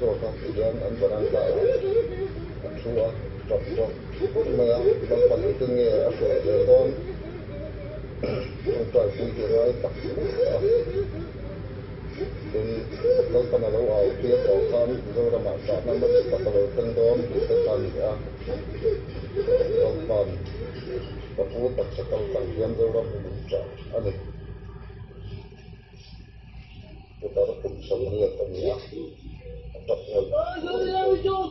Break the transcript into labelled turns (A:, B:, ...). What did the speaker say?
A: chhuak a tihian an varanda ah a thu a tap bawrh bawrh mai a Lalpan engtin nge a hruai zel dawn tawngtai pui hi a ngai tak zet a tin Lalpan a lo au tir tawh khan Mizoramah tahna nasa tak a lo thleng dawn tih te kha a ni a Lalpan ka pu taksa kal tlang hian Zoram hi min chah a ni. Putar kum 80 a ni a, a tap ngawih ngawih bawk.